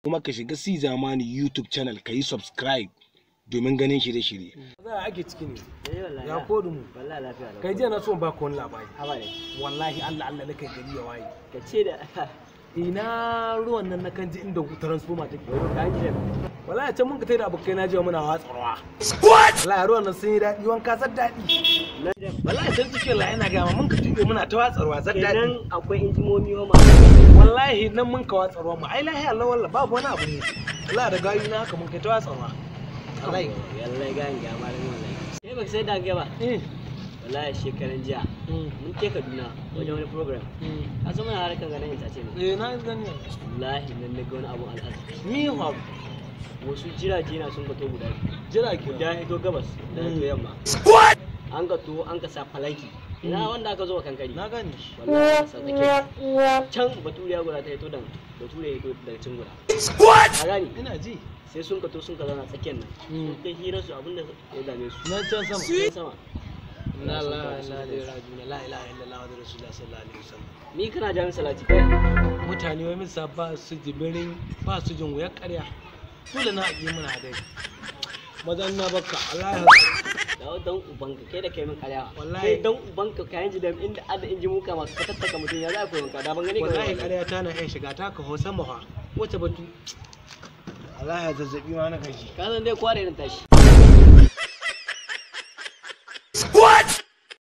Kuma ka shiga Si Zamani YouTube channel ka yi subscribe domin ganin shirye-shirye. Za a ake ciki ne. Eh wallahi. Ya kodu mu. Wallahi lafiya lau. Kai jiya na so in baka wani labari. Haba ne. Wallahi Allah Allah nake gari ya waye. Ka ce da Ina ruwan nan na kan ji inda transformer take. ka ji da Wallahi can mun ka tai da abokai na jiya muna watsa ruwa. Wallahi ruwan nan sun yi daɗi, wanka zan daɗi. Wallahi can cikin la ina gama mun ka tube muna ta watsa ruwa zan daɗi. Kenan akwai injimomi wa ma. Wallahi nan mun ka watsa ruwa mu. Ai lahi Allah wallahi babu wani abu ne. Wallahi da gayu na haka mun kai ta watsa ruwa. Wallahi. Wallahi ga ga malamin wallahi. Kai baka sai da ga ba. Eh. Wallahi shekaran jiya mun ke Kaduna wajen wani program. Ka san muna harkan ganin entertainment. Eh, na gani. Wallahi nan na ga wani abu al'ajabi. Mi ha Wasu jirage na sun gato guda biyu. jirage. Guda hito gabas, guda hito yamma. An ga to an ka sa falanki. Ina wanda aka zo wa kankari. Na gani. Wallahi aka sa tsakiya. Can baturiya guda ta hito dan bature ya hito daga can guda. Ka gani? Ina ji. Sai sun ka to sun ka zauna tsakiyar nan. Sun ta hirar su abinda ya dame su. Nan can sama. Can sama. La la la la la ilaha illallah wa rasulullah sallallahu alaihi wasallam. Ni kana jami'in salati kai. Mutane wai misa ba su jibirin ba su jin wuyar ƙarya. Dole na aƙi muna dai. Mazan na baka Allah. Dawo dan ubanka kai da kai min karyawa. Wallahi. Kai dan ubanka kayan ji da inda ada inji muka masu fatattaka mutum ya za ku yanka da ban gani ka. Wallahi ƙarya ta na iya shiga ta ka hosan mawa. Wace batu. Allah ya zazzabi ma na gaji. Ka san dai kware irin tashi.